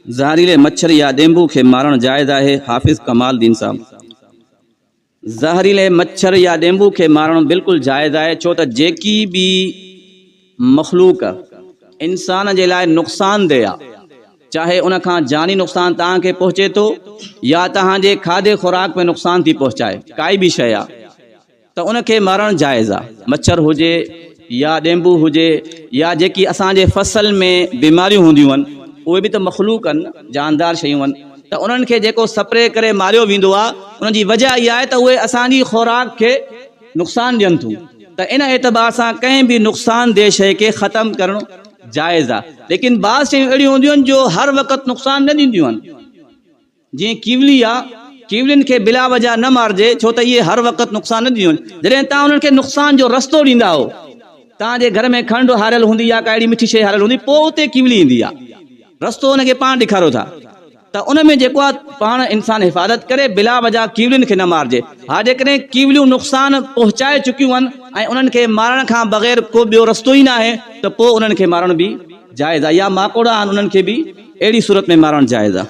زهريلي مڇر يا ڏينڀو کي مارڻ جائز آهي؟ حافظ ڪمال الدين صاحب. زهريلي مڇر يا ڏينڀو کي مارڻ بلڪل جائز آهي ڇو ته جيڪي به مخلوق انسان جي لاء نقصان ده آ چاهي ان کان جاني نقصان توهان کي پهچي ٿو يا توهان جي کاڌي خوراڪ ۾ نقصان ٿي پهچائي ڪائي به شيء آ ته ان کي مارڻ جائز آ. مڇر هجي يا ڏينڀو هجي يا جيڪي اسان جي فصل ۾ بيماريون هونديون آهن اهي به ته مخلوق آهن جاندار شيون آهن ته انهن کي جيڪو سپري ڪري ماريو ويندو آ ان جي وجه اها آهي ته اهي اسان جي خوراڪ کي نقصان ڏين ٿيون ته ان اعتبار سان ڪنهن به نقصان ده شيء کي ختم ڪرڻ جائز آ ليڪن بعض شيون اهڙيون هونديون آهن جو هر وقت نقصان نه ڏينديون آهن. جيئن ڪيولي آ، ڪيولين کي بلا وجه نه مارجي، ڇو ته اهي هر وقت نقصان نه ڏينديون آهن. جڏهن توهان انهن کي نقصان جو رستو ڏيندا آهو، توهان جي گهر ۾ کنڊ هاريل هوندي يا ڪا اهڙي مٺي شيء هاريل هوندي، پوء اتي ڪيولي ايندي آ. رستو ان کي پاڻ ڏيکاريو ٿا ته ان ۾ جيڪو آ پاڻ انسان حفاظت ڪري، بلا وجه ڪيولين کي نه مارجي. ها جيڪڏهن ڪيوليون نقصان پهچائي چڪيون آهن ۽ انهن کي مارڻ کان بغير ڪو ٻيو رستو ئي ناهي ته پوء انهن کي مارڻ به جائز آ يا ماڪوڙا آهن انهن کي به اهڙي صورت ۾ مارڻ جائز آ.